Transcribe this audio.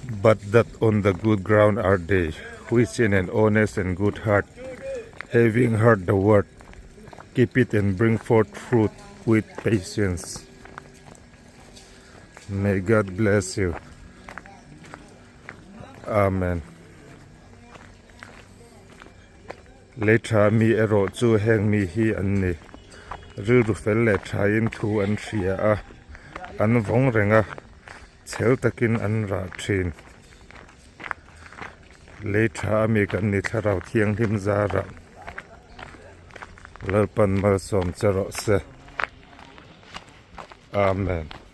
But that on the good ground are they which in an honest and good heart, having heard the word, keep it and bring forth fruit with patience. May God bless you. Amen. Lei tha mi erawh chu heng mi hi an ni. Rilru fel leh thain thu an hria a, an vawng reng a. Chhel takin an rah thin. Lei tha a mi kan ni thlarau thianghlim zarah Lalpan malsawm che rawh se. Amen.